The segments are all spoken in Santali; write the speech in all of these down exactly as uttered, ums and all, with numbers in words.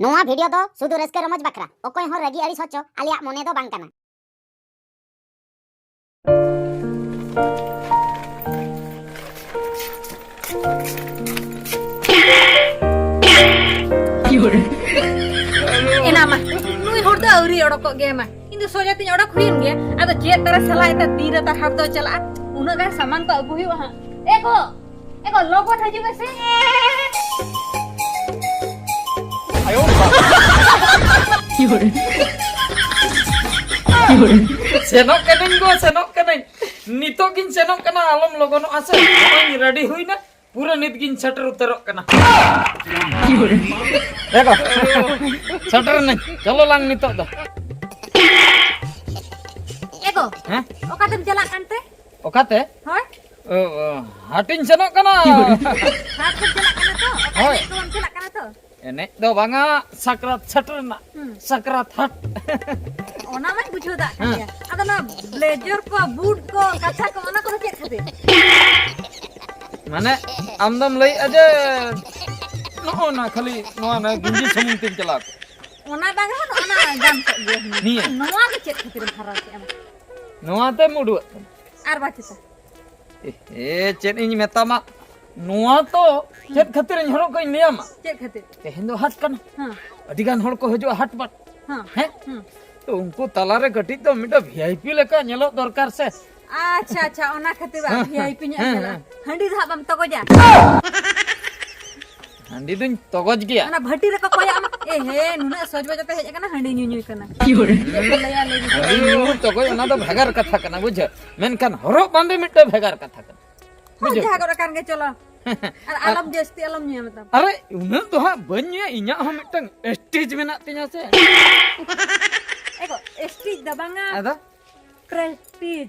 ᱱᱚᱣᱟ ᱵᱷᱤᱰᱤᱭᱳ ᱫᱚ ᱥᱩᱫᱷᱩ ᱨᱟᱹᱥᱠᱟᱹ ᱨᱚᱢᱚᱡᱽ ᱵᱟᱠᱷᱨᱟ, ᱚᱠᱚᱭ ᱦᱚᱸ ᱨᱟᱹᱜᱤ ᱟᱹᱲᱤᱥ ᱦᱚᱪᱚ ᱟᱞᱮᱭᱟᱜ ᱢᱚᱱᱮ ᱫᱚ ᱵᱟᱝ ᱠᱟᱱᱟ᱾ ᱮᱱᱟ ᱢᱟ, ᱱᱩᱭ ᱦᱚᱲ ᱫᱚ ᱟᱹᱣᱨᱤ ᱚᱰᱚᱠᱚᱜ ᱜᱮ ᱢᱟ᱾ ᱤᱧ ᱫᱚ ᱥᱚᱡᱟ ᱛᱤᱧ ᱚᱰᱚᱠ ᱦᱩᱭᱮᱱ ᱜᱮᱭᱟ᱾ ᱟᱫᱚ ᱪᱮᱫ ᱛᱟᱨᱟ ᱥᱟᱞᱟ ᱮᱛᱟ ᱛᱤᱨᱮ ᱛᱟᱨ ᱦᱟᱴ ᱫᱚ ᱪᱟᱞᱟᱜᱼᱟ? ᱩᱱᱟᱹᱜ ᱜᱟᱱ ᱥᱟᱢᱟᱱ ᱠᱚ ᱟᱹᱜᱩ ᱦᱩᱭᱩᱜᱼᱟ ᱦᱟᱸᱜ᱾ ᱮ ᱜᱚ, ᱮ ᱜᱚ, ᱞᱚᱜᱚᱱ ᱦᱤᱡᱩᱜ ᱢᱮᱥᱮ᱾ ᱥᱮᱱᱚᱜ ᱠᱟᱹᱱᱟᱹᱧ ᱜᱚ, ᱥᱮᱱᱚᱜ ᱠᱟᱹᱱᱟᱹᱧ᱾ ᱱᱤᱛᱚᱜ ᱜᱤᱧ ᱥᱮᱱᱚᱜ ᱠᱟᱱᱟ, ᱟᱞᱚᱢ ᱞᱚᱜᱚᱱᱚᱜᱼᱟ ᱥᱮ᱾ ᱱᱚᱜᱼᱚᱭ ᱨᱮᱰᱤ ᱦᱩᱭᱱᱟ, ᱯᱩᱨᱟᱹ ᱱᱤᱛ ᱜᱤᱧ ᱥᱮᱴᱮᱨ ᱩᱛᱟᱹᱨᱚᱜ ᱠᱟᱱᱟ᱾ ᱮ ᱜᱚ, ᱥᱮᱴᱮᱨ ᱮᱱᱟᱹᱧ, ᱪᱚᱞᱚ ᱞᱟᱝ ᱱᱤᱛᱚᱜ ᱫᱚ᱾ ᱮ ᱜᱚ, ᱦᱮᱸ? ᱚᱠᱟᱛᱮᱢ ᱪᱟᱞᱟᱜ ᱠᱟᱱᱛᱮ? ᱚᱠᱟᱛᱮ? ᱦᱳᱭ᱾ ᱚ, ᱚ, ᱦᱟᱴᱤᱧ ᱥᱮᱱᱚᱜ ᱠᱟᱱᱟ᱾ ᱦᱟᱴ ᱠᱚᱢ ᱪᱟᱞᱟᱜ ᱠᱟᱱᱟ ᱛᱚ? ᱚᱠᱟ ᱦᱳᱭ᱾ ᱮᱱᱮᱡ ᱠᱚ ᱵᱟᱢ ᱪᱟᱞᱟᱜ ᱠᱟᱱᱟ ᱛᱚ? ᱮᱱᱮᱡ ᱫᱚ ᱵᱟᱝᱟ, ᱥᱟᱠᱨᱟᱛ ᱥᱮᱴᱮᱨ ᱮᱱᱟ᱾ ᱦᱩᱸ᱾ ᱥᱟᱠᱨᱟᱛ ᱦᱟᱴ᱾ ᱚᱱᱟ ᱢᱟᱧ ᱵᱩᱡᱷᱟᱹᱣ ᱫᱟᱜ ᱠᱟᱱ ᱦᱮᱸ᱾ ᱜᱮᱭᱟ᱾ ᱟᱫᱚ ᱚᱱᱟ ᱵᱞᱮᱡᱟᱨ ᱠᱚ, ᱵᱩᱴ ᱠᱚ, ᱠᱟᱪᱷᱟ ᱠᱚ, ᱚᱱᱟ ᱠᱚᱫᱚ ᱪᱮᱫ ᱠᱷᱟᱹᱛᱤᱨ? ᱢᱟᱱᱮ, ᱟᱢ ᱫᱚᱢ ᱞᱟᱹᱭᱮᱜᱼᱟ ᱡᱮ ᱱᱚᱜᱼᱚ ᱱᱟ ᱠᱷᱟᱹᱞᱤ ᱱᱚᱣᱟ ᱱᱟ ᱜᱮᱧᱡᱤ ᱥᱩᱢᱩᱝ ᱛᱮᱧ ᱪᱟᱞᱟᱣ ᱠᱚᱜᱼᱟ᱾ ᱚᱱᱟ ᱵᱟᱝ ᱨᱮᱦᱚᱸ ᱱᱚᱜᱼᱚ ᱱᱟ ᱜᱟᱱ ᱠᱚᱜ ᱜᱮᱭᱟ ᱦᱩᱱᱟᱹᱝ᱾ ᱱᱤᱭᱟᱹ? ᱱᱚᱣᱟ ᱜᱮ ᱪᱮᱫ ᱠᱷᱟᱹᱛᱤᱨᱮᱢ ᱦᱟᱨᱟᱣ ᱠᱮᱜᱼᱟ ᱟᱢ? ᱱᱚᱣᱟ ᱛᱮᱢ ᱩᱰᱩᱠᱚᱜ ᱠᱟᱱᱟ᱾ ᱟᱨ ᱵᱟᱝ ᱪᱮᱛᱟ? ᱮ, ᱪᱮᱫ ᱤᱧ ᱢᱮᱛᱟᱢᱟ, ᱱᱚᱣᱟ ᱛᱚ ᱪᱮᱫ ᱠᱷᱟᱹᱛᱤᱨ ᱤᱧ ᱦᱚᱨᱚᱜ ᱠᱟᱜ ᱤᱧ ᱞᱟᱹᱭᱟᱢᱟ? ᱪᱮᱫ ᱠᱷᱟᱹᱛᱤᱨ? ᱛᱮᱦᱮᱧ ᱫᱚ ᱦᱟᱴ ᱠᱟᱱᱟ᱾ ᱦᱮᱸ᱾ ᱟᱹᱰᱤ ᱜᱟᱱ ᱦᱚᱲ ᱠᱚ ᱦᱤᱡᱩᱜᱼᱟ ᱦᱟᱴ ᱵᱟᱴ᱾ ᱦᱮᱸ᱾ ᱦᱮᱸ? ᱦᱮᱸ᱾ ᱛᱚ ᱩᱱᱠᱩ ᱛᱟᱞᱟᱨᱮ ᱠᱟᱹᱴᱤᱡ ᱫᱚ ᱢᱤᱫᱴᱟᱝ ᱵᱷᱤ ᱟᱭ ᱯᱤ ᱞᱮᱠᱟ ᱧᱮᱞᱚᱜ ᱫᱚᱨᱠᱟᱨ ᱥᱮ᱾ ᱟᱪᱪᱷᱟ, ᱟᱪᱪᱷᱟ, ᱚᱱᱟ ᱠᱷᱟᱹᱛᱤᱨ ᱵᱟᱝ, ᱦᱮᱸ, ᱵᱷᱤ ᱟᱭ ᱯᱤ ᱧᱚᱜ ᱮᱢ ᱦᱮᱸ, ᱧᱮᱞᱚᱜᱼᱟ᱾ ᱦᱮᱸ᱾ ᱦᱟᱺᱰᱤ ᱫᱚ ᱦᱟᱸᱜ ᱵᱟᱢ ᱛᱚᱜᱚᱡᱟ? ᱦᱟᱺᱰᱤ ᱫᱩᱧ ᱛᱚᱜᱚᱡ ᱜᱮᱭᱟ᱾ ᱚᱱᱟ ᱵᱷᱟᱹᱴᱤ ᱨᱮᱠᱚ ᱠᱚᱭᱚᱜ ᱟᱢᱟ, "ᱮ ᱦᱮ, ᱱᱩᱱᱟᱹᱜ ᱥᱚᱡᱽ ᱵᱟᱡᱽ ᱟᱛᱮ ᱦᱮᱡ ᱟᱠᱟᱱᱟ, ᱦᱟᱺᱰᱤ ᱧᱩᱧᱩᱭ ᱠᱟᱱᱟ᱾" ᱪᱮᱫ ᱠᱚ ᱞᱟᱹᱭᱟ, ᱞᱟᱹᱭ ᱢᱮᱥᱮ? ᱦᱟᱺᱰᱤ ᱧᱩ ᱛᱚᱜᱚᱡ, ᱚᱱᱟ ᱫᱚ ᱵᱷᱮᱜᱟᱨ ᱠᱟᱛᱷᱟ ᱠᱟᱱᱟ, ᱵᱩᱡᱷᱟᱹᱣ? ᱢᱮᱱᱠᱷᱟᱱ ᱦᱚᱨᱚᱜ ᱵᱟᱸᱫᱮ ᱢᱤᱫᱴᱟᱝ ᱵᱷᱮᱜᱟᱨ ᱠᱟᱛᱷᱟ ᱠᱟᱱᱟ᱾ ᱦᱳᱭ, ᱵᱩᱡᱷᱟᱹᱣ? ᱡᱟᱦᱟᱸ ᱠᱚᱨᱮ ᱠᱟᱱ ᱜᱮ ᱪᱚᱞᱚ᱾ ᱟᱨ ᱟᱞᱚᱢ ᱡᱟᱹᱥᱛᱤ ᱟᱞᱚᱢ ᱧᱩᱭᱟ ᱢᱮᱛᱟᱢ᱾ ᱟᱨᱮ, ᱩᱱᱟᱹᱜ ᱫᱚ ᱦᱟᱸᱜ ᱵᱟᱹᱧ ᱧᱩᱭᱟ, ᱤᱧᱟᱹᱜ ᱦᱚᱸ ᱢᱤᱫᱴᱟᱝ ᱮᱥᱴᱮᱡᱽ ᱢᱮᱱᱟᱜ ᱛᱤᱧᱟ ᱥᱮ᱾ ᱮ ᱜᱚ, ᱮᱥᱴᱮᱡᱽ ᱫᱚ ᱵᱟᱝᱟ᱾ ᱟᱫᱚ? ᱯᱨᱮᱥᱴᱤᱡᱽ᱾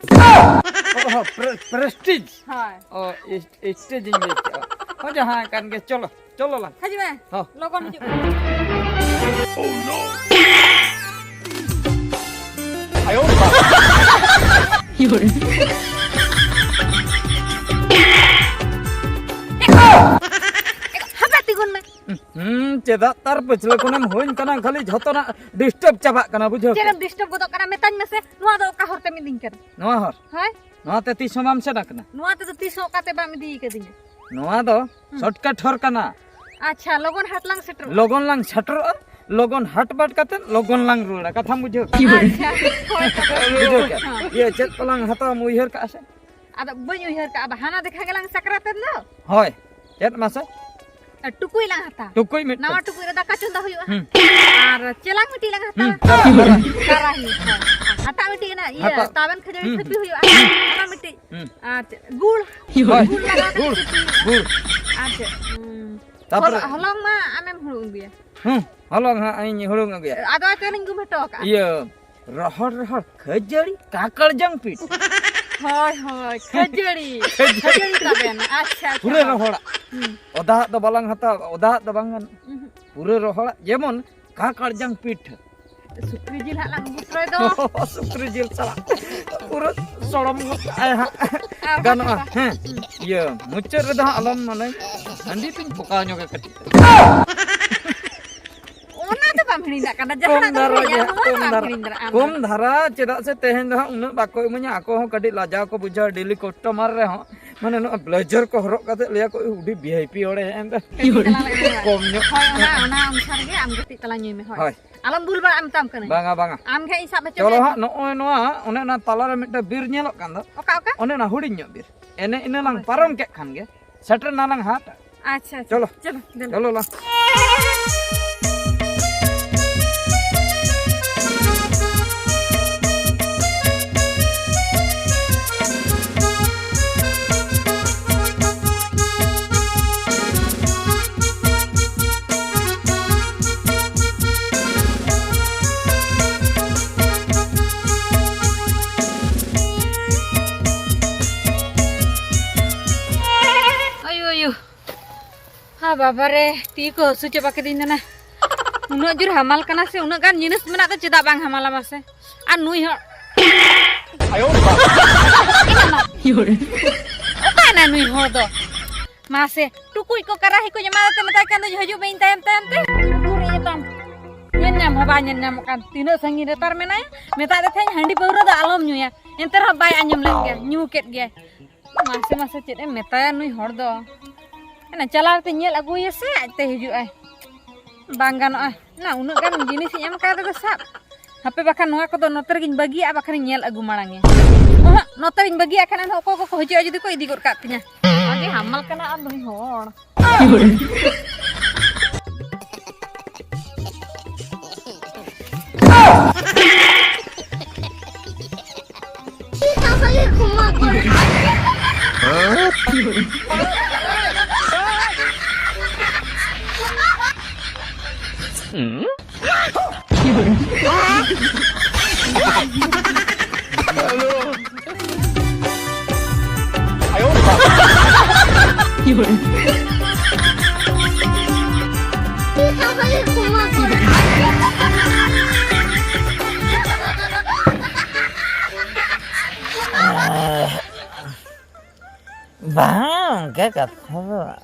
ᱚ, ᱦᱚᱸ, ᱯᱨᱮ-, ᱯᱨᱮᱥᱴᱤᱡᱽ᱾ ᱦᱳᱭ᱾ ᱚ, ᱮᱥ-, ᱮᱥᱴᱮᱡᱽ ᱤᱧ ᱞᱟᱹᱭ ᱠᱮᱜᱼᱟ᱾ ᱦᱚᱸ, ᱡᱟᱦᱟᱸ ᱠᱟᱱ ᱜᱮ, ᱪᱚᱞᱚ᱾ ᱪᱚᱞᱚ ᱞᱟᱝ᱾ ᱦᱤᱡᱩᱜ ᱢᱮ᱾ ᱦᱚᱸ᱾ ᱞᱚᱜᱚᱱ ᱦᱤᱡᱩᱜ ᱢᱮ᱾ ᱟᱭᱳ ᱵᱟᱵᱟ᱾ ᱦᱟᱯᱮ ᱛᱤᱸᱜᱩᱱ ᱢᱮ᱾ ᱦᱩᱸ, ᱪᱮᱫᱟᱜ ᱛᱟᱨ ᱯᱟᱹᱪᱷᱞᱟᱹ ᱠᱷᱚᱱᱮᱢ ᱦᱩᱭ ᱠᱟᱱᱟ, ᱠᱷᱟᱹᱞᱤ ᱡᱷᱚᱛᱚᱱᱟᱜ ᱰᱤᱥᱴᱟᱨᱵ ᱪᱟᱵᱟᱜ ᱠᱟᱱᱟ, ᱵᱩᱡᱷᱟᱹᱣ ᱪᱮᱫ ᱠᱮᱫ? ᱮᱢ ᱰᱤᱥᱴᱟᱨᱵ ᱜᱚᱫᱚᱜ ᱠᱟᱱᱟ? ᱢᱮᱛᱟᱧ ᱢᱮᱥᱮ, ᱱᱚᱣᱟ ᱫᱚ ᱚᱠᱟ ᱦᱚᱨ ᱛᱮᱢ ᱤᱫᱤᱧ ᱠᱟᱱᱟ? ᱱᱚᱣᱟ ᱦᱚᱨ? ᱦᱳᱭ᱾ ᱱᱚᱣᱟ ᱛᱮ ᱛᱤᱥ ᱦᱚᱸ ᱵᱟᱢ ᱥᱮᱱ ᱟᱠᱟᱱᱟ? ᱱᱚᱣᱟ ᱛᱮᱫᱚ ᱛᱤᱥ ᱦᱚᱸ ᱚᱠᱟ ᱛᱮ ᱵᱟᱢ ᱤᱫᱤ ᱠᱟᱫᱤᱧᱟ᱾ ᱱᱚᱣᱟ ᱫᱚ ᱦᱩᱸ᱾ ᱥᱚᱨᱴᱠᱟᱴ ᱦᱚᱨ ᱠᱟᱱᱟ᱾ ᱟᱪᱪᱷᱟ, ᱞᱚᱜᱚᱱ ᱦᱟᱴ ᱞᱟᱝ ᱥᱮᱴᱮᱨᱚᱜᱼᱟ᱾ ᱞᱚᱜᱚᱱ ᱞᱟᱝ ᱥᱮᱴᱮᱨᱚᱜᱼᱟ, ᱞᱚᱜᱚᱱ ᱦᱟᱴ ᱵᱟᱴ ᱠᱟᱛᱮ ᱞᱚᱜᱚᱱ ᱞᱟᱝ ᱨᱩᱣᱟᱹᱲᱟ᱾ ᱠᱟᱛᱷᱟᱢ ᱵᱩᱡᱷᱟᱹᱣ ᱠᱮᱫᱟ? ᱟᱪᱪᱷᱟ, ᱦᱳᱭ ᱛᱚᱵᱮ᱾ ᱵᱩᱡᱷᱟᱹᱣ ᱠᱮᱫᱟ? ᱦᱚᱸ᱾ ᱤᱭᱟᱹ, ᱪᱮᱫ ᱠᱚᱞᱟᱝ ᱦᱟᱛᱟᱣᱟ, ᱩᱭᱦᱟᱹᱨ ᱠᱟᱜᱼᱟ ᱥᱮ? ᱟᱫᱚ ᱵᱟᱹᱧ ᱩᱭᱦᱟᱹᱨ ᱠᱟᱜᱼᱟ, ᱟᱫᱚ ᱦᱟᱱᱟ ᱫᱮᱠᱷᱟ ᱜᱮᱞᱟᱝ ᱥᱟᱠᱨᱟᱛ ᱮᱱ ᱫᱚ᱾ ᱦᱳᱭ, ᱪᱮᱫ ᱢᱟᱥᱮ? ᱟᱨ ᱴᱩᱠᱩᱡ ᱞᱟᱝ ᱦᱟᱛᱟᱣᱟ᱾ ᱴᱩᱠᱩᱡ ᱢᱤᱫᱴᱟᱝ᱾ ᱱᱟᱣᱟ ᱴᱩᱠᱩᱡ ᱨᱮ ᱫᱟᱠᱟ ᱪᱚᱸᱫᱟ ᱦᱩᱭᱩᱜᱼᱟ᱾ ᱦᱩᱸ᱾ ᱟᱨ ᱪᱮᱞᱟᱝ ᱢᱤᱫᱴᱤᱡ ᱞᱟᱝ ᱦᱟᱛᱟᱣᱟ᱾ ᱦᱩᱸ, ᱠᱟᱨᱟᱦᱤ᱾ ᱠᱟᱨᱟᱦᱤ, ᱦᱳᱭ᱾ ᱦᱟᱴᱟᱜ ᱢᱤᱫᱴᱤᱡ ᱦᱮᱱᱟᱜᱼᱟ, ᱤᱭᱟᱹ, ᱦᱟᱴᱟᱜ᱾ ᱛᱟᱵᱮᱱ ᱠᱷᱟᱹᱡᱟᱹᱲᱤ ᱦᱩᱸ, ᱛᱷᱟᱹᱯᱤ ᱦᱩᱸ᱾ ᱦᱩᱭᱩᱜᱼᱟ᱾ ᱦᱩᱸ᱾ ᱚᱱᱟ ᱢᱤᱫᱴᱤᱡ᱾ ᱦᱩᱸ᱾ ᱟᱨ ᱪᱮᱫ? ᱜᱩᱲ᱾ ᱦᱳᱭ᱾ ᱜᱩᱲ ᱞᱟᱜᱟᱣ ᱠᱟᱛᱮ ᱜᱩᱲ, ᱥᱤᱯᱤ ᱦᱩᱭᱩᱜᱼᱟ᱾ ᱜᱩᱲ᱾ ᱟᱨ ᱪᱮᱫ? ᱦᱩᱸ᱾ ᱛᱟᱯᱚᱨᱮ ᱦᱚᱞ-, ᱦᱚᱞᱚᱝ ᱢᱟ ᱟᱢᱮᱢ ᱦᱩᱲᱩᱝ ᱟᱹᱜᱩᱭᱟ᱾ ᱦᱩᱸ, ᱦᱚᱞᱚᱝ ᱦᱟᱸᱜ ᱤᱧ ᱦᱩᱲᱩᱝ ᱟᱹᱜᱩᱭᱟ᱾ ᱟᱫᱚ ᱦᱚᱭᱛᱳ ᱤᱧ ᱜᱩᱢ ᱦᱚᱴᱚ ᱠᱟᱜᱼᱟ᱾ ᱤᱭᱟᱹ, ᱨᱚᱦᱚᱲ ᱨᱚᱦᱚᱲ ᱠᱷᱟᱹᱡᱟᱹᱲᱤ, ᱠᱟᱠᱟᱲ ᱡᱟᱝ ᱯᱤᱴ᱾ ᱦᱳᱭ, ᱦᱳᱭ, ᱠᱷᱟᱹᱡᱟᱹᱲᱤ᱾ ᱠᱷᱟᱹᱡᱟᱹᱲᱤ᱾ ᱠᱷᱟᱹᱡᱟᱹᱲᱤ ᱛᱟᱵᱮᱱ᱾ ᱟᱪᱪᱷᱟ, ᱟᱪᱪᱷᱟ, ᱯᱩᱨᱟᱹ ᱦᱳᱭ᱾ ᱨᱚᱦᱚᱲᱟᱜ᱾ ᱦᱩᱸ᱾ ᱚᱫᱟᱦᱟᱜ ᱫᱚ ᱵᱟᱞᱟᱝ ᱦᱟᱛᱟᱣᱟ, ᱚᱫᱟᱦᱟᱜ ᱫᱚ ᱵᱟᱝ ᱜᱟᱱᱚᱜᱼᱟ᱾ ᱩᱸᱦᱩᱸ᱾ ᱯᱩᱨᱟᱹ ᱨᱚᱦᱚᱲᱟᱜ, ᱡᱮᱢᱚᱱ ᱠᱟᱠᱟᱲ ᱡᱟᱝ ᱯᱤᱴᱷᱟᱹ᱾ ᱥᱩᱠᱨᱤ ᱡᱤᱞ ᱦᱟᱸᱜ ᱞᱟᱝ ᱟᱹᱜᱩ ᱛᱚᱨᱟᱭ ᱫᱚ᱾ ᱥᱩᱠᱨᱤ ᱡᱤᱞ ᱥᱟᱞᱟᱜ ᱯᱩᱨᱟᱹ ᱥᱚᱲᱚᱢ ᱜᱚᱫ ᱠᱟᱜᱼᱟᱭ ᱦᱟᱸᱜ᱾ ᱟᱨ ᱜᱟᱱᱚᱜᱼᱟ, ᱵᱟᱠᱷᱟᱱ ᱦᱮᱸ᱾ ᱦᱩᱸ᱾ ᱤᱭᱟᱹ, ᱢᱩᱪᱟᱹᱫ ᱨᱮᱫᱚ ᱦᱟᱸᱜ ᱟᱞᱚᱢ ᱢᱟᱱᱮ, ᱦᱟᱺᱰᱤ ᱛᱤᱧ ᱯᱚᱠᱟᱣ ᱧᱚᱜᱟ ᱠᱟᱹᱴᱤᱡ᱾ ᱚᱱᱟ ᱫᱚ ᱵᱟᱢ ᱦᱤᱲᱤᱧ ᱫᱟᱲᱮᱭᱟᱜ ᱠᱟᱱᱟ, ᱠᱚᱢ ᱡᱟᱦᱟᱱᱟᱜ ᱫᱚᱢ ᱫᱷᱟᱨᱟ ᱦᱤᱲᱤᱧᱟ, ᱜᱮ ᱦᱟᱸᱜ, ᱱᱚᱣᱟ ᱫᱚ ᱠᱚᱢ ᱵᱟᱢ ᱫᱷᱟᱨᱟ᱾ ᱦᱤᱲᱤᱧ ᱫᱟᱲᱮᱭᱟᱜᱼᱟ ᱟᱢ ᱫᱚ᱾ ᱠᱚᱢ ᱫᱷᱟᱨᱟ, ᱪᱮᱫᱟᱜ ᱥᱮ ᱛᱮᱦᱮᱧ ᱫᱚ ᱦᱟᱸᱜ ᱩᱱᱟᱹᱜ ᱵᱟᱠᱚ ᱤᱢᱟᱹᱧᱟ, ᱟᱠᱚ ᱦᱚᱸ ᱠᱟᱹᱴᱤᱡ ᱞᱟᱡᱟᱣ ᱠᱚ ᱵᱩᱡᱷᱟᱹᱣᱟ, ᱰᱮᱞᱤ ᱠᱟᱥᱴᱚᱢᱟᱨ ᱨᱮᱦᱚᱸ, ᱢᱟᱱᱮ ᱱᱚᱣᱟ ᱵᱞᱮᱡᱟᱨ ᱠᱚ ᱦᱚᱨᱚᱜ ᱠᱟᱛᱮ ᱞᱟᱹᱭᱟ ᱠᱚ, "ᱩᱰᱤ ᱵᱷᱤ ᱟᱭ ᱯᱤ ᱦᱚᱲᱮ ᱦᱮᱡ ᱮᱱ ᱫᱚ, ᱠᱟᱹᱢᱤ ᱪᱟᱞᱟᱣ ᱞᱮᱱᱟ᱾ ᱠᱚᱢ ᱧᱚᱜ᱾" ᱦᱳᱭ, ᱚᱱᱟ, ᱚᱱᱟ ᱚᱱᱩᱥᱟᱨ ᱜᱮ ᱟᱢ ᱠᱟᱹᱴᱤᱡ ᱛᱟᱞᱟᱝ ᱧᱩᱭ ᱢᱮ, ᱦᱳᱭ᱾ ᱦᱳᱭ᱾ ᱟᱞᱚᱢ ᱵᱩᱞ ᱵᱟᱲᱟᱜᱼᱟ, ᱢᱮᱛᱟᱢ ᱠᱟᱹᱱᱟᱹᱧ᱾ ᱵᱟᱝᱟ, ᱵᱟᱝᱟ᱾ ᱟᱢ ᱜᱮ ᱦᱟᱸᱜ ᱤᱧ ᱥᱟᱵ ᱦᱚᱪᱚ ᱪᱚᱞᱚ ᱢᱮᱭᱟ᱾ ᱦᱟᱸᱜ, ᱱᱚᱜᱼᱚᱭ ᱱᱚᱣᱟ, ᱚᱱᱮ ᱚᱱᱟ ᱛᱟᱞᱟᱨᱮ ᱢᱤᱫᱴᱟᱝ ᱵᱤᱨ ᱧᱮᱞᱚᱜ ᱠᱟᱱ ᱫᱚ, ᱚᱠᱟ, ᱚᱠᱟ? ᱚᱱᱮ ᱚᱱᱟ ᱦᱩᱰᱤᱧ ᱧᱚᱜ ᱵᱤᱨ, ᱮᱱᱮ ᱤᱱᱟᱹ ᱞᱟᱝ ᱦᱳᱭ᱾ ᱯᱟᱨᱚᱢ ᱠᱮᱫ ᱠᱷᱟᱱ ᱜᱮ, ᱥᱮᱴᱮᱨ ᱱᱟᱞᱟᱝ ᱦᱟᱴ᱾ ᱟᱪᱪᱷᱟ, ᱟᱪᱪᱷᱟ᱾ ᱪᱚᱞᱚ᱾ ᱪᱚᱞᱚ, ᱫᱮᱞᱟ᱾ ᱪᱚᱞᱚ ᱞᱟᱝ᱾ ᱟᱭᱳ, ᱟᱭᱳ᱾ ᱦᱟ, ᱵᱟᱵᱟ ᱨᱮ, ᱛᱤ ᱠᱚ ᱦᱟᱹᱥᱩ ᱪᱟᱵᱟ ᱠᱤᱫᱤᱧ ᱫᱚ ᱱᱟ᱾ ᱩᱱᱟᱹᱜ ᱡᱳᱨ ᱦᱟᱢᱟᱞ ᱠᱟᱱᱟ ᱥᱮ, ᱩᱱᱟᱹᱜ ᱜᱟᱱ ᱡᱤᱱᱤᱥ ᱢᱮᱱᱟᱜ ᱫᱚ ᱪᱮᱫᱟᱜ ᱵᱟᱝ ᱦᱟᱢᱟᱞᱟ ᱢᱟᱥᱮ? ᱟᱨ ᱱᱩᱭ ᱦᱚᱲ᱾ ᱟᱭᱳ ᱵᱟᱵᱟ᱾ ᱚᱠᱟᱭᱮᱱᱟ ᱱᱩᱭ ᱦᱚᱲ ᱫᱚ? ᱢᱟᱥᱮ, ᱴᱩᱠᱩᱡ ᱠᱚ ᱠᱟᱨᱟᱦᱤ ᱠᱚᱧ ᱮᱢᱟᱫᱮ ᱛᱮ ᱢᱮᱛᱟᱭ ᱠᱟᱱ ᱫᱚᱧ, "ᱦᱤᱡᱩᱜ ᱢᱮ ᱤᱧ ᱛᱟᱭᱚᱢ ᱛᱟᱭᱚᱢ ᱛᱮ᱾" ᱩᱠᱩᱨ ᱤᱭᱟᱹ ᱛᱟᱢ? ᱧᱮᱞ ᱧᱟᱢ ᱦᱚᱸ ᱵᱟᱭ ᱧᱮᱞ ᱧᱟᱢᱚᱜ ᱠᱟᱱ, ᱛᱤᱱᱟᱹᱜ ᱥᱟᱺᱜᱤᱧ ᱨᱮ ᱛᱟᱨ ᱢᱮᱱᱟᱭᱟ᱾ ᱢᱮᱛᱟᱫ ᱫᱮ ᱛᱟᱦᱮᱸᱧ, "ᱦᱟᱺᱰᱤ ᱯᱟᱹᱣᱨᱟᱹ ᱫᱚ ᱟᱞᱚᱢ ᱧᱩᱭᱟ", ᱮᱱᱛᱮ ᱨᱮᱦᱚᱸ ᱵᱟᱭ ᱟᱸᱡᱚᱢ ᱞᱮᱫ ᱜᱮᱭᱟ, ᱧᱩ ᱠᱮᱫ ᱜᱮᱭᱟᱭ᱾ ᱢᱟᱥᱮ ᱢᱟᱥᱮ, ᱪᱮᱫ ᱮᱢ ᱢᱮᱛᱟᱭᱟ ᱱᱩᱭ ᱦᱚᱲ ᱫᱚ? ᱮᱱᱟ ᱪᱟᱞᱟᱣ ᱠᱟᱛᱮ ᱧᱮᱞ ᱟᱹᱜᱩᱭᱮᱭᱟ ᱥᱮ ᱟᱡᱛᱮ ᱦᱤᱡᱩᱜ ᱟᱭ᱾ ᱵᱟᱝ ᱜᱟᱱᱚᱜᱼᱟ᱾ ᱱᱟ, ᱩᱱᱟᱹᱜ ᱜᱟᱱ ᱡᱤᱱᱤᱥᱤᱧ ᱮᱢ ᱠᱟᱣᱫᱮ ᱫᱚ ᱥᱟᱵ᱾ ᱦᱟᱯᱮ ᱵᱟᱠᱷᱟᱱ ᱱᱚᱣᱟ ᱠᱚᱫᱚ ᱱᱚᱛᱮ ᱨᱮᱜᱤᱧ ᱵᱟᱹᱜᱤᱭᱟᱜᱼᱟ, ᱵᱟᱠᱷᱟᱱᱤᱧ ᱧᱮᱞ ᱟᱹᱜᱩ ᱢᱟᱲᱟᱝ ᱮ᱾ ᱚᱦᱚᱸ, ᱱᱚᱛᱮ ᱨᱤᱧ ᱵᱟᱹᱜᱤᱭᱟᱜ ᱠᱷᱟᱱ ᱮᱱᱦᱚᱸ ᱚᱠᱚᱭ ᱠᱚᱠᱚ ᱦᱤᱡᱩᱜᱼᱟ ᱡᱩᱫᱤ ᱠᱚ ᱤᱫᱤ ᱜᱚᱫ ᱠᱟᱜ ᱛᱤᱧᱟ᱾ ᱟᱹᱰᱤ ᱦᱟᱢᱟᱞ ᱠᱟᱱᱟ ᱟᱨ ᱱᱩᱭ ᱦᱚᱲ᱾ ᱵᱟᱝ, ᱚᱱᱠᱟ ᱠᱟᱛᱷᱟ ᱫᱚ ᱵᱟᱝ᱾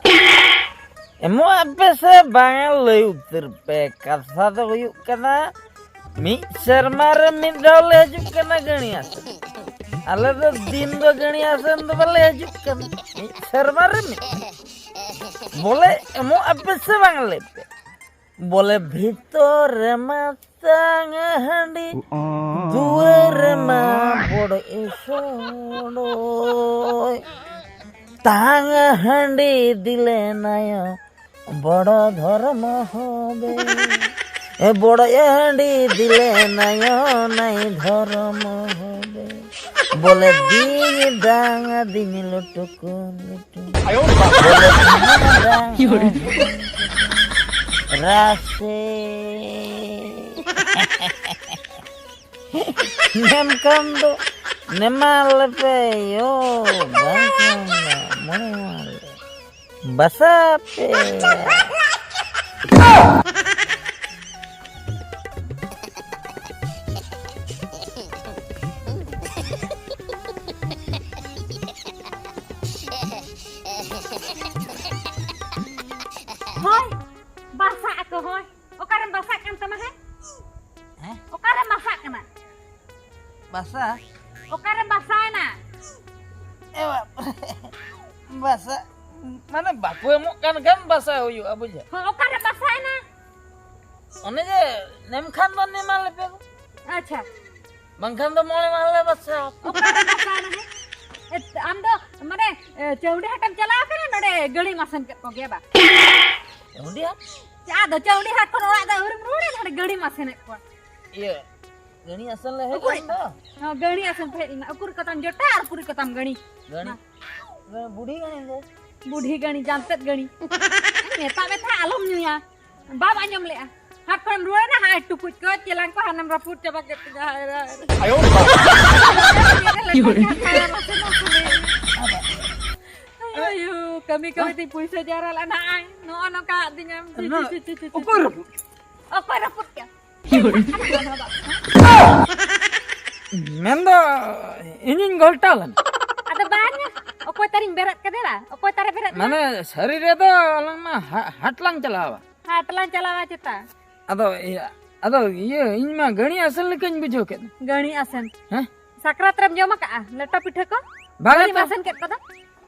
ᱮᱢᱚᱜ ᱟᱯᱮ ᱥᱮ ᱵᱟᱝ, ᱞᱟᱹᱭ ᱩᱛᱟᱹᱨ ᱯᱮ᱾ ᱠᱟᱛᱷᱟ ᱫᱚ ᱦᱩᱭᱩᱜ ᱠᱟᱱᱟ, ᱢᱤᱫ ᱥᱮᱨᱢᱟ ᱨᱮ ᱢᱤᱫ ᱫᱷᱟᱣ ᱞᱮ ᱦᱤᱡᱩᱜ ᱠᱟᱱᱟ ᱜᱟᱹᱲᱤ ᱟᱥᱮᱱ᱾ ᱟᱞᱮ ᱫᱚ ᱫᱤᱱ ᱫᱚ ᱜᱟᱹᱲᱤ ᱟᱥᱮᱱ ᱫᱚ ᱵᱟᱞᱮ ᱦᱤᱡᱩᱜ ᱠᱟᱱᱟ, ᱢᱤᱫ ᱥᱮᱨᱢᱟ ᱨᱮ ᱢᱤᱫ ᱫᱷᱟᱣ᱾ ᱵᱚᱞᱮ ᱮᱢᱚᱜ ᱟᱯᱮ ᱥᱮ ᱵᱟᱝ, ᱞᱟᱹᱭ ᱯᱮ᱾ ᱵᱚᱞᱮ ᱵᱷᱤᱛᱚᱨ ᱨᱮᱢᱟ ᱛᱟᱝ ᱦᱟᱺᱰᱤ, ᱫᱩᱣᱟᱹᱨ ᱨᱮᱢᱟ ᱵᱚᱰᱚᱡ ᱥᱚᱰᱚᱡ᱾ ᱛᱟᱝ ᱦᱟᱺᱰᱤ ᱫᱤᱞᱮ ᱱᱟᱭᱚ ᱵᱚᱲᱚ ᱫᱷᱚᱨᱢᱚ ᱦᱚᱵᱮ᱾ ᱮ ᱵᱚᱲᱚ ᱦᱟᱺᱰᱤ ᱫᱤᱞᱮ ᱱᱟᱭᱚ ᱱᱟᱭ ᱫᱷᱚᱨᱢᱚ ᱦᱚᱵᱮ᱾ ᱵᱚᱞᱮ ᱫᱤᱧ ᱫᱟᱝ ᱫᱤᱧ ᱞᱩᱴᱩᱠᱩ ᱞᱩᱴᱩ᱾ ᱵᱚᱞᱮ ᱫᱤᱧ ᱫᱟᱝ ᱨᱟᱥᱮ᱾ ᱢᱮᱱᱠᱷᱟᱱ ᱫᱚ ᱱᱮᱢᱟ ᱞᱮᱯᱮ ᱭᱳ, ᱵᱟᱝᱠᱷᱟᱱ ᱫᱚ ᱢᱚᱬᱮ ᱢᱟᱦᱟ ᱞᱮ ᱵᱟᱥᱟ ᱯᱮ᱾ ᱵᱟᱥᱟ? ᱚᱠᱟᱨᱮ ᱵᱟᱥᱟᱭᱮᱱᱟ? ᱮ ᱵᱟᱯ ᱨᱮ᱾ ᱵᱟᱥᱟ ᱢᱟᱱᱮ ᱵᱟᱠᱚ ᱮᱢᱚᱜ ᱠᱟᱱ ᱠᱷᱟᱱ ᱵᱟᱥᱟ ᱦᱩᱭᱩᱜᱼᱟ, ᱵᱩᱡᱷᱟᱹᱣ? ᱦᱚᱸ, ᱚᱠᱟᱨᱮ ᱵᱟᱥᱟᱭᱮᱱᱟ? ᱚᱱᱮ ᱡᱮ ᱱᱮᱢ ᱠᱷᱟᱱ ᱫᱚ ᱱᱮᱢᱟ ᱞᱮᱯᱮ ᱜᱚ᱾ ᱟᱪᱪᱷᱟ᱾ ᱵᱟᱝᱠᱷᱟᱱ ᱫᱚ ᱢᱚᱬᱮ ᱢᱟᱦᱟ ᱞᱮ ᱵᱟᱥᱟ᱾ ᱚᱠᱟᱨᱮ ᱵᱟᱥᱟᱭᱮᱱᱟ ᱦᱮᱸ? ᱮ, ᱟᱢ ᱫᱚ ᱢᱟᱱᱮ, ᱮ, ᱪᱟᱹᱣᱰᱤ ᱦᱟᱴᱮᱢ ᱪᱟᱞᱟᱣ ᱠᱟᱱᱟ, ᱱᱚᱰᱮ ᱜᱟᱹᱲᱤᱢ ᱟᱥᱮᱱ ᱠᱮᱫ ᱠᱚᱜᱮᱭᱟ ᱵᱟ? ᱪᱟᱹᱣᱰᱤ ᱦᱟᱴ? ᱟᱫᱚ ᱪᱟᱹᱣᱰᱤ ᱦᱟᱴ ᱠᱷᱚᱱ ᱚᱲᱟᱜ ᱫᱚ ᱟᱹᱣᱨᱤᱢ ᱨᱩᱣᱟᱹᱲᱟ, ᱱᱚᱰᱮ ᱜᱟᱹᱲᱤᱢ ᱟᱥᱮᱱᱮᱫ ᱠᱚᱣᱟ᱾ ᱤᱭᱟᱹ, ᱜᱟᱹᱲᱤ ᱟᱥᱮᱱ ᱞᱮ ᱦᱮᱡ ᱚᱠᱚᱭ? ᱞᱮᱱ ᱫᱚ᱾ ᱦᱚᱸ, ᱜᱟᱹᱲᱤ ᱟᱥᱮᱱ ᱯᱮ ᱦᱮᱡ ᱞᱮᱱᱟ᱾ ᱩᱠᱩᱨ ᱠᱚᱛᱟᱢ ᱡᱚᱴᱟ ᱟᱨ ᱩᱠᱩᱨ ᱠᱚᱛᱟᱢ ᱜᱟᱹᱲᱤ? ᱜᱟᱹᱲᱤ᱾ ᱢᱟ᱾ ᱵᱩᱰᱷᱤ ᱜᱟᱹᱲᱤ ᱫᱚ᱾ ᱵᱩᱰᱷᱤ ᱜᱟᱹᱲᱤ, ᱡᱟᱢᱛᱮᱫ ᱜᱟᱹᱲᱤ᱾ ᱢᱮᱛᱟᱜ ᱢᱮ ᱛᱟᱦᱮᱸ ᱟᱞᱚᱢ ᱧᱩᱭᱟ᱾ ᱵᱟᱢ ᱟᱸᱡᱚᱢ ᱞᱮᱜᱼᱟ᱾ ᱦᱟᱴ ᱠᱷᱚᱱᱮᱢ ᱨᱩᱣᱟᱹᱲᱮᱱᱟ, ᱦᱟᱭ ᱴᱩᱠᱩᱡ ᱠᱚ, ᱪᱮᱞᱟᱝ ᱠᱚ ᱦᱟᱱᱮᱢ ᱨᱟᱹᱯᱩᱫ ᱪᱟᱵᱟ ᱠᱮᱫ ᱛᱤᱧᱟ᱾ ᱦᱟᱭ ᱨᱮ, ᱦᱟᱭ ᱨᱮ᱾ ᱟᱭᱳ ᱵᱟᱵᱟ᱾ ᱪᱮᱫ ᱞᱮ ᱞᱟᱹᱭᱟ, ᱦᱟᱭ ᱨᱮ, ᱢᱟᱥᱮ, ᱢᱟᱥᱮ ᱞᱟᱹᱭ ᱢᱮ᱾ ᱟᱭᱳ, ᱠᱟᱹᱢᱤ ᱠᱟᱹᱢᱤ ᱛᱮ ᱯᱩᱭᱥᱟᱹ ᱡᱟᱣᱨᱟ ᱞᱮᱱᱟ, ᱟᱭ, ᱱᱚᱜᱼᱚ ᱱᱚᱝᱠᱟ ᱟᱫᱤᱧᱟᱢ᱾ ᱪᱤ, ᱪᱤ, ᱪᱤ, ᱪᱤ, ᱪᱤ᱾ ᱚᱠᱚᱭ ᱨᱟᱹᱯᱩᱫ? ᱚᱠᱚᱭ ᱨᱟᱹᱯᱩᱫ ᱠᱮᱫ? ᱢᱮᱱᱫᱚ ᱤᱧᱤᱧ ᱜᱷᱚᱞᱴᱟᱣ ᱞᱮᱱᱟ᱾ ᱟᱫᱚ ᱵᱟᱝ, ᱚᱠᱚᱭ ᱛᱟᱨᱤᱧ ᱵᱮᱨᱮᱫ ᱠᱟᱫᱮᱭᱟ? ᱚᱠᱚᱭ ᱛᱟᱨᱮ ᱵᱮᱨᱮᱫ ᱢᱟᱱᱮ ᱥᱟᱹᱨᱤ ᱨᱮᱫᱚ ᱟᱞᱟᱝ ᱢᱟ ᱦᱟ-, ᱦᱟᱴ ᱞᱟᱝ ᱪᱟᱞᱟᱣᱟ᱾ ᱦᱟᱴ ᱞᱟᱝ ᱪᱟᱞᱟᱣᱟ ᱪᱮᱛᱟ? ᱟᱫᱚ ᱤᱭᱟᱹ, ᱟᱫᱚ ᱤᱭᱟᱹ, ᱤᱧ ᱢᱟ ᱜᱟᱹᱲᱤ ᱟᱥᱮᱱ ᱞᱮᱠᱟᱧ ᱵᱩᱡᱷᱟᱹᱣ ᱠᱮᱫ᱾ ᱜᱟᱹᱲᱤ ᱟᱥᱮᱱ? ᱦᱮᱸ? ᱥᱟᱠᱨᱟᱛ ᱨᱮᱢ ᱡᱚᱢ ᱟᱠᱟᱜᱼᱟ ᱞᱮᱴᱚ ᱯᱤᱴᱷᱟᱹ ᱠᱚ? ᱵᱟᱝᱟ ᱜᱟᱹᱲᱤᱢ ᱛᱚ᱾ ᱟᱥᱮᱱ ᱠᱮᱫ ᱠᱚᱫᱚ?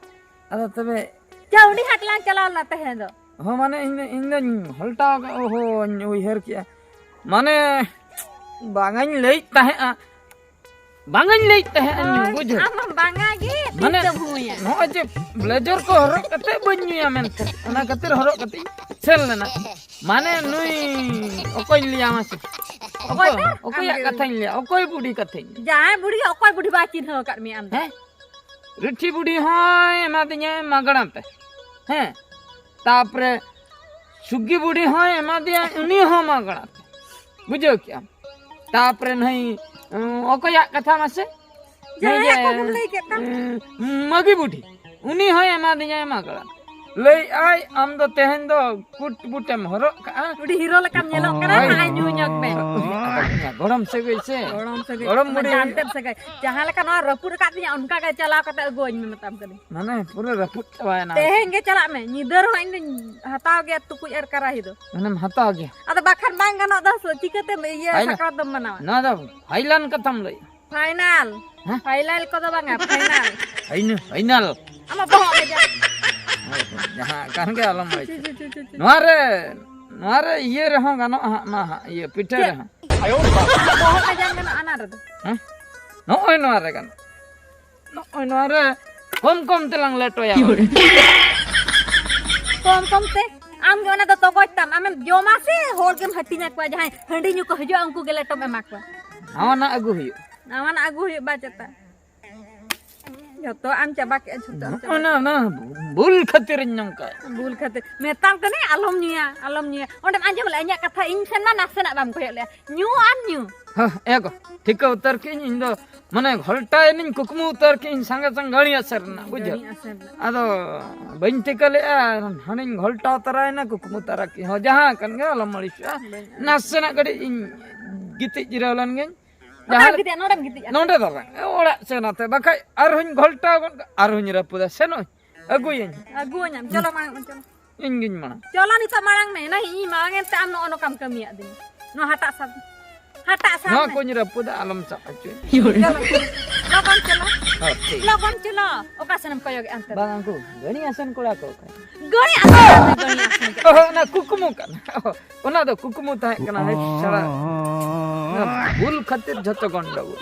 ᱟᱫᱚ ᱛᱚᱵᱮ ᱪᱟᱹᱣᱰᱤ ᱦᱟᱴ ᱞᱟᱝ ᱪᱟᱞᱟᱣ ᱞᱮᱱᱟ ᱛᱟᱦᱮᱸ ᱫᱚ᱾ ᱦᱚᱸ, ᱢᱟᱱᱮ ᱤᱧ ᱫᱚ, ᱤᱧ ᱫᱚᱧ ᱜᱷᱚᱞᱴᱟᱣ ᱟᱠᱟᱫ, ᱚᱦᱚᱧ ᱩᱭᱦᱟᱹᱨ ᱠᱮᱜᱼᱟ᱾ ᱢᱟᱱᱮ ᱵᱟᱝᱟᱧ ᱞᱟᱹᱭᱮᱫ ᱛᱟᱦᱮᱸᱜᱼᱟ, ᱵᱟᱝᱟᱧ ᱞᱟᱹᱭᱮᱫ ᱛᱟᱦᱮᱸᱜᱼᱟ, ᱦᱳᱭ, ᱵᱩᱡᱷᱟᱹᱣ᱾ ᱟᱢ ᱢᱟ ᱵᱟᱝᱟ ᱜᱮ, ᱢᱟᱱᱮ ᱛᱤᱥ ᱫᱚᱢ ᱦᱩᱭᱟ? ᱱᱚᱜᱼᱚᱭ ᱡᱮ ᱵᱞᱮᱡᱚᱨ ᱠᱚ ᱦᱚᱨᱚᱜ ᱠᱟᱛᱮ ᱵᱟᱹᱧ ᱧᱩᱭᱟ ᱢᱮᱱᱛᱮ, ᱚᱱᱟ ᱠᱷᱟᱹᱛᱤᱨ ᱦᱚᱨᱚᱜ ᱠᱟᱛᱮ ᱤᱧ ᱥᱮᱱ ᱞᱮᱱᱟ᱾ ᱢᱟᱱᱮ ᱱᱩᱭ ᱚᱠᱚᱭᱧ ᱞᱟᱹᱭᱟ ᱢᱟᱥᱮ? ᱚᱠᱚᱭ ᱚᱠᱚᱭ, ᱛᱮ? ᱚᱠᱚᱭᱟᱜ ᱟᱢ ᱜᱮ᱾ ᱠᱟᱛᱷᱟᱧ ᱞᱟᱹᱭᱟ? ᱚᱠᱚᱭ ᱵᱩᱰᱷᱤ ᱠᱟᱛᱷᱟᱧ ᱞᱟᱹᱭᱟ? ᱡᱟᱦᱟᱸᱭ ᱵᱩᱰᱷᱤ ᱚᱠᱚᱭ ᱵᱩᱰᱷᱤ ᱵᱟᱭ ᱪᱤᱱᱦᱟᱹᱣ ᱟᱠᱟᱫ ᱢᱮᱭᱟ ᱟᱢ ᱫᱚ? ᱦᱮᱸ? ᱨᱤᱴᱷᱤ ᱵᱩᱰᱷᱤ ᱦᱚᱸᱭ ᱮᱢᱟᱫᱤᱧᱟᱭ ᱢᱟᱜᱽᱲᱟ ᱛᱮ᱾ ᱦᱮᱸ? ᱛᱟᱯᱚᱨᱮ ᱥᱩᱜᱤ ᱵᱩᱰᱷᱤ ᱦᱚᱸᱭ ᱮᱢᱟᱫᱮᱭᱟ, ᱩᱱᱤ ᱦᱚᱸ ᱢᱟᱜᱽᱲᱟ ᱛᱮ᱾ ᱵᱩᱡᱷᱟᱹᱣ ᱠᱮᱜᱼᱟᱢ? ᱛᱟᱯᱚᱨᱮ ᱱᱟᱹᱭ, ᱩᱸ, ᱚᱠᱚᱭᱟᱜ ᱠᱟᱛᱷᱟ ᱢᱟᱥᱮ? ᱡᱟᱦᱟᱸᱭᱟᱜ ᱱᱩᱭ ᱡᱮ, ᱠᱟᱛᱷᱟᱢ ᱞᱟᱹᱭ ᱠᱮᱫ ᱛᱟᱢ᱾ ᱩᱸ, ᱢᱟᱹᱜᱤ ᱵᱩᱰᱷᱤ, ᱩᱱᱤ ᱦᱚᱸᱭ ᱮᱢᱟᱫᱤᱧᱟᱭ ᱢᱟᱜᱽᱲᱟ᱾ ᱞᱟᱹᱭ ᱟᱭ, "ᱟᱢ ᱫᱚ ᱛᱮᱦᱮᱧ ᱫᱚ ᱠᱩᱴ ᱵᱩᱴᱮᱢ ᱦᱚᱨᱚᱜ ᱠᱟᱜᱼᱟ?" ᱟᱹᱰᱤ ᱦᱤᱨᱳ ᱞᱮᱠᱟᱢ ᱧᱮᱞᱚᱜ ᱠᱟᱱᱟ, ᱦᱳᱭ᱾ ᱱᱟᱦᱟᱭ ᱧᱩ ᱧᱚᱜ ᱢᱮ᱾ ᱟᱫᱚ ᱜᱚᱲᱚᱢ ᱥᱟᱹᱜᱟᱹᱭ ᱥᱮ᱾ ᱜᱚᱲᱚᱢ ᱥᱟᱹᱜᱟᱹᱭ, ᱜᱚᱲᱚᱢ ᱚᱱᱟ ᱵᱩᱰᱷᱤ᱾ ᱡᱟᱱᱛᱮᱫ ᱥᱟᱹᱜᱟᱹᱭ᱾ ᱡᱟᱦᱟᱸ ᱞᱮᱠᱟ ᱱᱚᱣᱟ ᱨᱟᱹᱯᱩᱫ ᱟᱠᱟᱫ ᱛᱤᱧᱟ, ᱚᱱᱠᱟ ᱜᱮ ᱪᱟᱞᱟᱣ ᱠᱟᱛᱮ ᱟᱹᱜᱩᱣᱟᱹᱧ ᱢᱮ ᱢᱮᱛᱟᱢ ᱠᱟᱹᱱᱟᱹᱧ᱾ ᱢᱟᱱᱮ ᱯᱩᱨᱟᱹ ᱨᱟᱹᱯᱩᱫ ᱪᱟᱵᱟᱭᱮᱱᱟ᱾ ᱛᱮᱦᱮᱧ ᱜᱮ ᱪᱟᱞᱟᱜ ᱢᱮ, ᱧᱤᱫᱟᱹ ᱨᱮᱦᱚᱸ ᱤᱧ ᱫᱚᱧ ᱦᱟᱛᱟᱣ ᱜᱮᱭᱟ ᱴᱩᱠᱩᱡ ᱟᱨ ᱠᱟᱨᱟᱦᱤ ᱫᱚ᱾ ᱢᱟᱱᱮᱢ ᱦᱟᱛᱟᱣ ᱜᱮᱭᱟ? ᱟᱫᱚ ᱵᱟᱠᱷᱟᱱ ᱵᱟᱝ ᱜᱟᱱᱚᱜ ᱫᱚ, ᱪᱤᱠᱟᱹᱛᱮᱢ ᱤᱭᱟᱹ ᱦᱟᱭ ᱞᱟ-, ᱥᱟᱠᱨᱟᱛ ᱫᱚᱢ ᱢᱟᱱᱟᱣᱟ? ᱱᱚᱣᱟ ᱫᱚ ᱦᱟᱭᱞᱟᱱ ᱠᱟᱛᱷᱟᱢ ᱞᱟᱹᱭ᱾ ᱯᱷᱟᱭᱱᱟᱞ᱾ ᱦᱮᱸ? ᱯᱷᱟᱭᱱᱟᱞ ᱠᱚᱫᱚ ᱵᱟᱝᱟ, ᱯᱷᱟᱭᱱᱟᱞ᱾ Final, final. ᱟᱢᱟᱜ ᱵᱚᱦᱚᱜ ᱨᱮ ᱡᱟ᱾ ᱦᱳᱭ, ᱦᱳᱭ, ᱡᱟᱦᱟᱸ ᱠᱟᱱ ᱜᱮ ᱟᱞᱚᱢ ᱞᱟᱹᱭ᱾ ᱪᱤ, ᱪᱤ, ᱪᱤ, ᱪᱤ, ᱪᱤ᱾ ᱱᱚᱣᱟ ᱨᱮ, ᱱᱚᱣᱟ ᱨᱮ ᱤᱭᱟᱹ ᱨᱮᱦᱚᱸ ᱜᱟᱱᱚᱜᱼᱟ ᱦᱟᱸᱜ, ᱱᱟ ᱦᱟᱸᱜ, ᱤᱭᱟᱹ ᱯᱤᱴᱷᱟᱹ ᱪᱮᱫ? ᱨᱮᱦᱚᱸ᱾ ᱵᱚᱦᱚᱜ ᱨᱮ ᱡᱟᱝ ᱜᱟᱱᱚᱜᱼᱟ ᱚᱱᱟ ᱨᱮᱫᱚ? ᱦᱮᱸ? ᱱᱚᱜᱼᱚᱭ ᱱᱚᱣᱟ ᱨᱮ ᱜᱟᱱᱚᱜᱼᱟ᱾ ᱱᱚᱜᱼᱚᱭ ᱱᱚᱣᱟ ᱨᱮ ᱠᱚᱢ ᱠᱚᱢ ᱛᱮᱞᱟᱝ ᱞᱮᱴᱚᱭᱟ᱾ ᱠᱚᱢ ᱠᱚᱢ ᱛᱮ? ᱟᱢ ᱜᱮ ᱚᱱᱟ ᱫᱚ ᱛᱚᱜᱚᱡ ᱛᱟᱢ, ᱟᱢᱮᱢ ᱡᱚᱢᱟ ᱥᱮ ᱦᱚᱲ ᱜᱮᱢ ᱦᱟᱹᱴᱤᱧ ᱟᱠᱚᱣᱟ? ᱡᱟᱦᱟᱸᱭ ᱦᱟᱺᱰᱤ ᱧᱩ ᱠᱚ ᱦᱤᱡᱩᱜᱼᱟ, ᱩᱱᱠᱩ ᱜᱮ ᱞᱮᱴᱚᱢ ᱮᱢᱟ ᱠᱚᱣᱟ᱾ ᱱᱟᱣᱟᱱᱟᱜ ᱟᱹᱜᱩ ᱦᱩᱭᱩᱜᱼᱟ᱾ ᱱᱟᱣᱟᱱᱟᱜ ᱟᱹᱜᱩ ᱦᱩᱭᱩᱜ ᱵᱟ ᱪᱮᱛᱟ? ᱡᱷᱚᱛᱚ ᱟᱢ ᱪᱟᱵᱟ ᱠᱮᱜᱼᱟ, ᱡᱷᱚᱛᱚ ᱟᱢ ᱪᱟᱵᱟ ᱚᱱᱟ, ᱚᱱᱟ ᱵᱷᱩᱞ ᱠᱷᱟᱹᱛᱤᱨᱤᱧ ᱱᱚᱝᱠᱟ᱾ ᱵᱷᱩᱞ ᱠᱷᱟᱹᱛᱤᱨ᱾ ᱢᱮᱛᱟᱢ ᱠᱟᱹᱱᱟᱹᱧ ᱟᱞᱚᱢ ᱧᱩᱭᱟ, ᱟᱞᱚᱢ ᱧᱩᱭᱟ᱾ ᱚᱸᱰᱮᱢ ᱟᱸᱡᱚᱢ ᱞᱮᱜᱼᱟ ᱤᱧᱟᱹᱜ ᱠᱟᱛᱷᱟ? ᱤᱧ ᱥᱮᱱ ᱢᱟ ᱱᱟᱥᱮᱱᱟᱜ ᱵᱟᱢ ᱠᱚᱭᱚᱜ ᱞᱮᱜᱼᱟ᱾ ᱧᱩ ᱟᱨ ᱧᱩ᱾ ᱦᱮᱸ, ᱮ ᱜᱚ, ᱴᱷᱤᱠᱟᱹ ᱩᱛᱟᱹᱨ ᱠᱤᱧ ᱤᱧ ᱫᱚ, ᱢᱟᱱᱮ, ᱜᱷᱚᱞᱴᱟᱭᱮᱱᱤᱧ, ᱠᱩᱠᱢᱩ ᱩᱛᱟᱹᱨ ᱠᱤᱧ ᱥᱟᱸᱜᱮ ᱥᱟᱸᱜᱮ ᱜᱟᱹᱲᱤ ᱟᱥᱮᱱ ᱨᱮᱱᱟᱜ, ᱵᱩᱡᱷᱟᱹᱣ? ᱜᱟᱹᱲᱤ ᱟᱥᱮᱱ ᱨᱮᱱᱟᱜ᱾ ᱟᱫᱚ ᱵᱟᱹᱧ ᱴᱷᱤᱠᱟᱹ ᱞᱮᱜᱼᱟ, ᱦᱟᱱᱮᱧ ᱜᱷᱚᱞᱴᱟᱣ ᱛᱟᱨᱟᱭᱮᱱᱟ, ᱠᱩᱠᱢᱩ ᱛᱟᱨᱟ ᱠᱤ ᱦᱚᱸ ᱡᱟᱦᱟᱸ ᱠᱟᱱ ᱜᱮ ᱟᱞᱚᱢ ᱟᱹᱲᱤᱥᱚᱜᱼᱟ᱾ ᱵᱟᱹᱧ ᱟᱹᱲᱤᱥᱚᱜᱼᱟ᱾ ᱱᱟᱥᱮᱱᱟᱜ ᱠᱟᱹᱴᱤᱡ ᱤᱧ ᱜᱤᱛᱤᱡ ᱡᱤᱨᱟᱹᱣ ᱞᱮᱱ ᱜᱤᱧ᱾ ᱚᱠᱟᱢ ᱡᱟᱦᱟᱸ ᱜᱤᱛᱤᱡᱼᱟ? ᱱᱚᱰᱮᱢ ᱜᱤᱛᱤᱡᱼᱟ? ᱱᱚᱰᱮ ᱫᱚ ᱵᱟᱝ, ᱚᱲᱟᱜ ᱥᱮᱱ ᱟᱛᱮ, ᱵᱟᱠᱷᱟᱡ ᱟᱨᱦᱚᱧ ᱜᱷᱚᱞᱴᱟᱣ ᱜᱚᱫ ᱠᱟᱜᱼᱟ, ᱟᱨᱦᱚᱧ ᱨᱟᱹᱯᱩᱫᱟ᱾ ᱥᱮᱱᱚᱜ ᱟᱹᱧ, ᱟᱹᱜᱩᱭᱟᱹᱧ᱾ ᱟᱹᱜᱩᱣᱟᱹᱧᱟᱢ, ᱪᱚᱞᱚ ᱢᱟᱲᱟᱝ ᱢᱮ, ᱪᱚᱞᱚ᱾ ᱤᱧ ᱜᱤᱧ ᱢᱟᱲᱟᱝ᱾ ᱪᱚᱞᱚ ᱱᱤᱛᱚᱜ ᱢᱟᱲᱟᱝ ᱢᱮ, ᱱᱟ ᱤᱧ ᱢᱟᱲᱟᱝ ᱮᱱᱛᱮ ᱟᱢ ᱱᱚᱜᱼᱚ ᱱᱚᱝᱠᱟᱢ ᱠᱟᱹᱢᱤᱭᱟᱫ ᱫᱤᱧ᱾ ᱱᱚᱣᱟ ᱦᱟᱴᱟᱜ ᱥᱟᱵ, ᱦᱟᱴᱟᱜ ᱥᱟᱵ ᱱᱚᱣᱟ ᱢᱮ᱾ ᱠᱚᱧ ᱨᱟᱹᱯᱩᱫᱟ, ᱟᱞᱚᱢ ᱥᱟᱵ ᱦᱚᱪᱚᱭ᱾ ᱪᱚᱞᱚ, ᱞᱚᱜᱚᱱ ᱪᱚᱞᱚ᱾ ᱦᱚᱸ, ᱴᱷᱤᱠ᱾ ᱞᱚᱜᱚᱱ ᱪᱚᱞᱚ᱾ ᱚᱠᱟ ᱥᱮᱱᱮᱢ ᱠᱚᱭᱚᱜᱮᱫᱼᱟ ᱚᱱᱛᱮ ᱫᱚ? ᱵᱟᱝ, ᱩᱱᱠᱩ ᱜᱟᱹᱲᱤ ᱟᱥᱮᱱ ᱠᱚᱲᱟ ᱠᱚ ᱚᱠᱟ ᱨᱮ? ᱜᱟᱹᱲᱤ ᱟᱥᱮᱱ ᱠᱚᱲᱟ ᱠᱚ, ᱜᱟᱹᱲᱤ ᱟᱥᱮᱱ ᱠᱚᱲᱟ᱾ ᱚᱦᱚ, ᱚᱱᱟ ᱠᱩᱠᱢᱩ ᱠᱟᱱᱟ᱾ ᱚᱦᱚ, ᱚᱱᱟ ᱫᱚ ᱠᱩᱠᱢᱩ ᱛᱟᱦᱮᱸ ᱠᱟᱱᱟ, ᱦᱮᱸ, ᱪᱷᱟᱲᱟ᱾ ᱚᱱᱟ ᱵᱷᱩᱞ ᱠᱷᱟᱹᱛᱤᱨ ᱡᱷᱚᱛᱚ ᱜᱚᱱᱰᱚᱜᱳᱞ᱾